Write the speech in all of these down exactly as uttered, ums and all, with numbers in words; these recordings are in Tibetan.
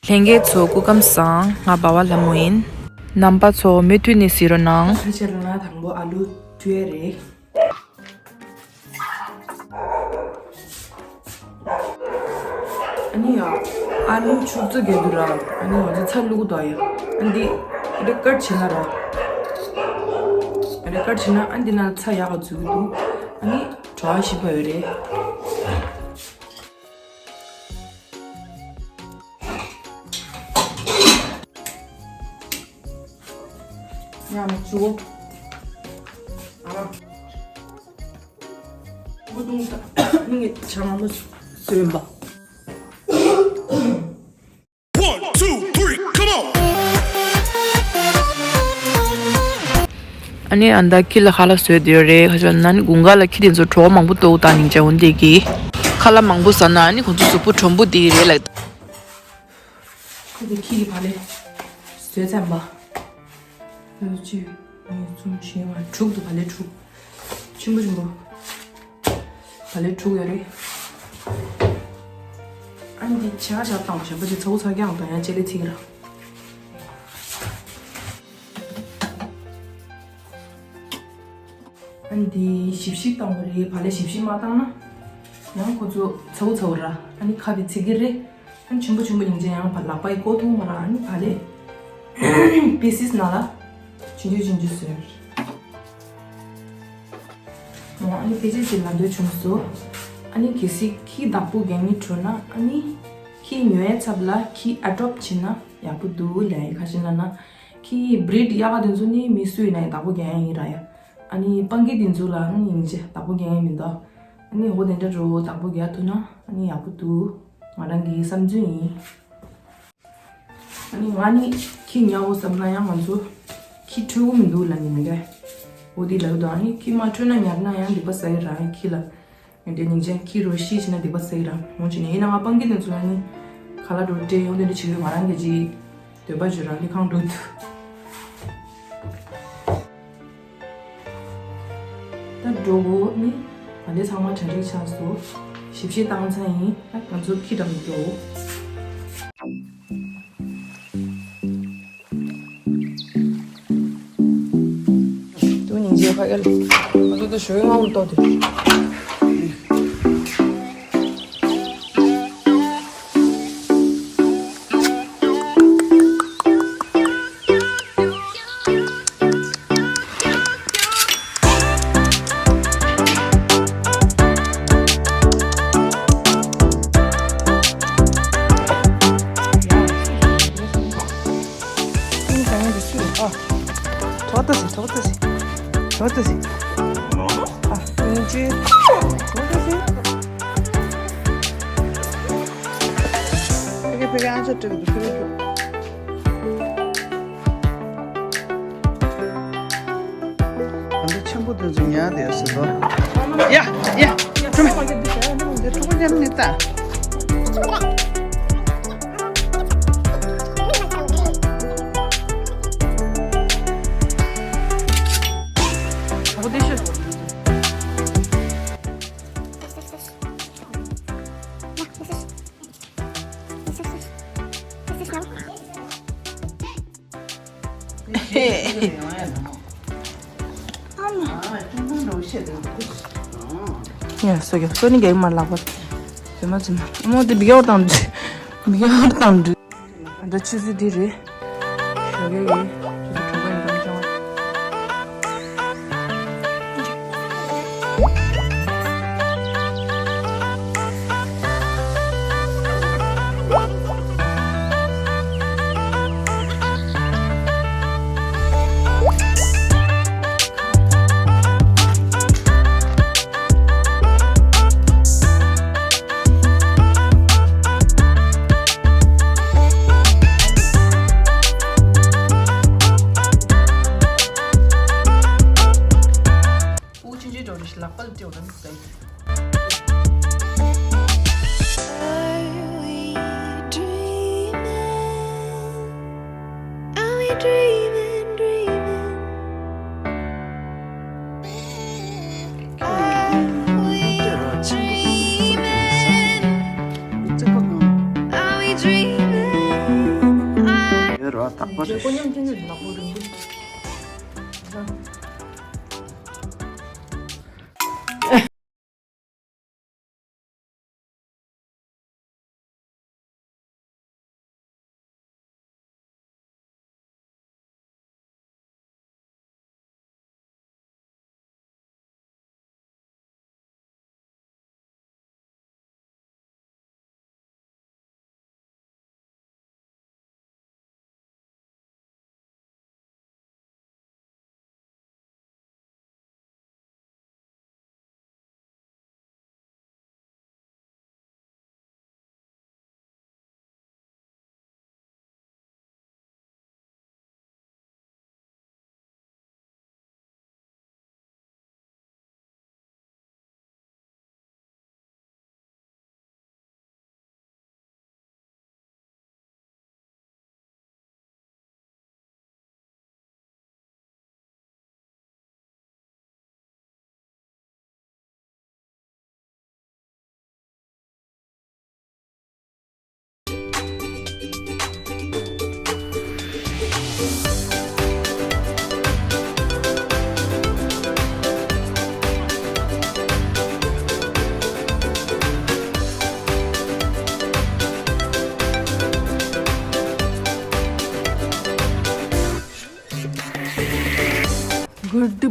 ལྷན་རྒྱས་ཚོ་སྐུ་ཁམས་བཟང་། ང་འབའ་བ་ལྷ་མོ་ཡིན། རྣམ་པ་ཚོ་མུ་མཐུད་ནས་གཟིགས་རོགས་གནང་། ཕལ་ཆེར་ང་དང་པོ་ཨ་ལུ་བཀྲུ་ཡས་རེད། ཨ་ནི་ཡ། ཨ་ལུ་ཆུ་བཙོ་རྒྱག་དུས་ར། ཨ་ནི་ང་ཚོ་ཚྭ་བླུག་གི་འདུག་ཡ། ཨ་འདི། རེ་ཀར་བྱེད་ན་ར། རེ་ཀར་བྱེད་ན་ཨ་འདི་ན་ཚྭ་ཡག་ག་འཛུལ་གི་འདུག་ཨ་ནི་བྲོ་བ་ཞིམ་པ་ཡོད་རེད། ཡང་ཅུ། ཨ་མ། ཀུ་དུང་ད་མི་ངས་ཆང་མ་སོན་པ། One, two, three, come on! ཨ་ནི་ཨ་ད་ཁྱི་ལ་ཁ་ལག་བཟོས་བསྡད་ཡོད་རེད། ཁ་ཤས་ན་ནི་དགུན་ཁ་ལ་ཁྱི་དེ་ཚོ་བྲོ་བ་མང་པོ་ལྟོགས་དང་ནིང་ཅན་འོན་དེ་གི། ཁ་ལག་མང་པོ་ཟ་ན་ཨ་ནི་ཁོང་ཚོ་གཟུགས་པོ་དྲོན་པོ་དེ་རེད་ལ། ཁོ་དེ་ཁྱི་གི་བ་ལས་བཟོས་ཚར་བ། ཨ་ཅི། ཨ་ནི་ཚུམ་བཞི་ལྔ་དྲུག་འདུག་བ་ལས་དྲུག་ཆེན་པོ་ཆེན་པོ། བ་ལས་དྲུག་ཡོད་རེད། ཨ་ནི་འདི་ཆ་ཆ་བཏང་བ་ཞབས་པ་ཅིག་ཚ་བོ་ཚ་རྐྱང་དང་ཡང་ལྕེ་ལེ་ཚིག་ར། ཨ་ནི་འདི་ཞིབ་ཞིབ་བཏང་བ་རེད། བ་ལས་ཞིབ་ཞིབ་མ་བཏང་ན་ཡང་ཁོ་ཚོ་ཚ་བོ་ཚ་བོ་ར། ཨ་ནི་ཁ་བའི་ཚིག་གི་རེད། ཨ་ནི་ཆུང་པོ་ཆུང་པོ་ཡིན་ཅན་ཡང་བ་ལག་པ་ཡི་ཀོ་ཐུང་མ་ར། ཨ་ནི་བ་ལས་པི་སིས་ནང་ལ་ཆུང་ཆུང་ཆུང་ཆུང་བཟོས། ཨ་ནི་ཕལ་ཆེར་ཅིག་ལབ་འདོད་བྱུང་སོང་། ཨ་ནི་གལ་སྲིད་ཁྱི་བདག་པོ་རྒྱག་མཁན་བྱུང་ན། ཨ་ནི་ཁྱི་ཉོ་ཡའི་ཚབ་ལ་ཁྱི་ཨ་ཌོབ་བྱེད་ན་ཡག་པོ་འདུག་ལབ་ཡ། ཁ་ཤས་ལབ་ན་ཁྱི་བྷི་རིཌ་ཡག་ག་དེ་ཚོ་ནི་མི་སུ་ཡིན་ན་ཡང་བདག་པོ་རྒྱག་ཡ་ཡིན་ར་ཡ། ཨ་ནི་སྤང་ཁྱི་དེ་ཚོ་ལ་ཨ་ནི་ཡིན་ཅེ་བདག་པོ་རྒྱག་ཡ་མི་འདུག་ཨ་ནི་འོ་དེ་འདྲ་འགྲོ་བདག་པོ་རྒྱག་ཐུབ་ན་ཨ་ནི་ཡག་པོ་འདུག་ང་རང་གི་བསམ་ཚུལ་ཡིན། ཨ་ནི་ང་ནི་ཁྱི་ཉར་འོ་བསམ་ན་ཡང་ང་ཚོ་ཁྱི་འཕྲོད་གོ་མི་འདུག་ལབ་ནི་མི་འདྲ། འོ་དེ་ལབ་དང་། ཨ་ནི་ཁྱི་མ་འཕྲོད་ན་ཉར་ན་ཡང་སྡིག་པ་བསགས་ཀྱི་ར། ཁྱི་ལ་ངས་དེ་ཉིན་ཅན་ཁྱི་རོ་ཤི་ཕྱིན་ན་སྡིག་པ་བསགས་ཀྱི་ར། འོང་ཕྱིན་ནས་ཡིན་ན་ང་སྤང་ཁྱི་དེ་ཚོ་ལ་ནི་ཁ་ལག་འགྲོ་སྤྲད་ཡོང་། དེ་འདྲ་བྱེད་ཡོད། ང་རང་གི་ཅིག་འདོད་པ་བརྗོད་རང་ལས་ཁང་འགྲོ་འདུག་ད་འགྲོ་གོ་ནི། ང་འདི་ཚང་མ་གྲ་སྒྲིག་ཆགས་སོང་། ཞིབ་བཤེར་བཏང་ཚར་ཡིན། ད་ང་ཚོ་ཁྱི་འགྲམ་འགྲོ། དུ་ཉིན་རྗེས་ཁ་གལ་ང་ཚོ་ད་ཞོའི་ངང་ལ་ཏོ་དེ། ཐོག་ཏུ་སི། ཐོག་ཏུ་སི། ཐོག་ཏུ་སི། ཨ། ཐོག་ཏུ་སི། ཕ་གི་ཕ་གི་ཨང་ཆ་སྤྲད་འདུག་ཕ་གི་འདུག་ཨ་འདི་ཆེན་པོ་དེ་ཚོ་ཉར་བསྡད་ཟེར་དོ། ཡ་ཡ། ཁྲོ་མེ། འདི་ཁྲོ་པོ་ཉར་མི་ལྟ། ཡ་སོ་ཡ་སོ་ནི་རྒྱག་མ་ལག་པ། ཛི་མ་ཛི་མ། ཨ་མོ་དེ་མི་རྒྱག་བར་བཏང་འདྲི། མི་རྒྱག་བར་བཏང་འདྲི། ད་ཆུ་ཚོད་འདི་རེད། ཞོགས་ཀས་ཀྱི་ཆུ་ཚོད་དྲུག་པ་ཡིན་ཙང་ཅང་། ཨུ་ཆུང་ཆུང་འགྲོ་རེ་ཞིག་ལག་པ་ལ་སྤྲད་འོ་ན་མི་ཟ་ཡི། Are we dreaming? Are we dreaming, dreaming? Are we dreaming? Dreaming. I ཡོད་རོ་དག་པོ་རེད།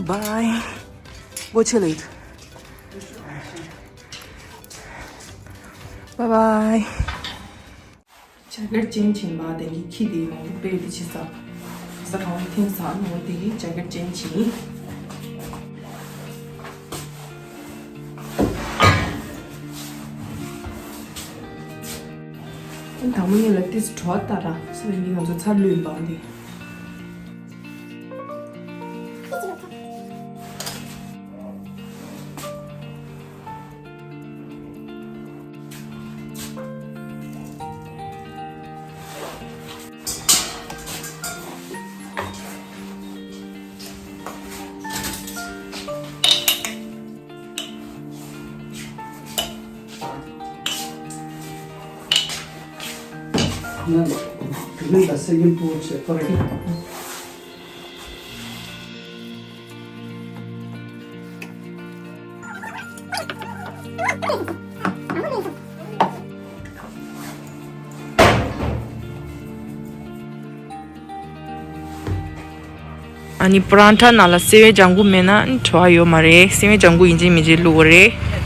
Goodbye. Go chill it. Bye bye. ཇ་གེར་ཅན་བྱིན་པ་དེ་གི་ཁྱི་དེ་མང་པོ་དཔེ་དེ་ཆེ་ས། ས་གང་ཐིམ་ས་ནོ་དེ་གི་ཇ་གེར་ཅན་བྱིན། དང་པོ་ཉིད་ལ་ཏིས་བྲོ་ད་ར་སོ་ཡིན་ང་ཚོ་ཚར་ལུས་འབངས་དེ། ང་ལ་དེ་ནས་ད་སེ་ཉིན་པོ་བྱེད་པ་རེད། ཨ་ནི་པ་རན་ཐ་ནང་ལ་སེ་བའི་ལྗང་གུ་མེད་ན་བྲོ་བ་ཡོད་མ་རེད། སེ་བའི་ལྗང་གུ་ཡིན་གཅིག་མིན་གཅིག་བླུགས་པ་རེད།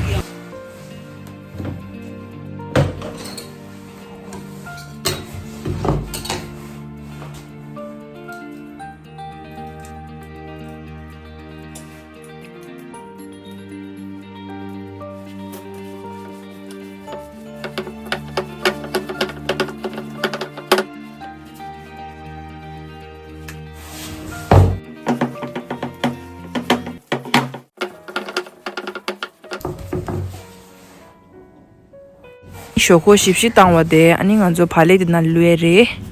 ཞོག་ཁོག་ཞིབ་ཞིབ་བཏང་བ་དེ་ཨ་ནི་ང་ཚོ་བག་ལེབ་དེ་ནང་བླུགས་ཡས་རེད།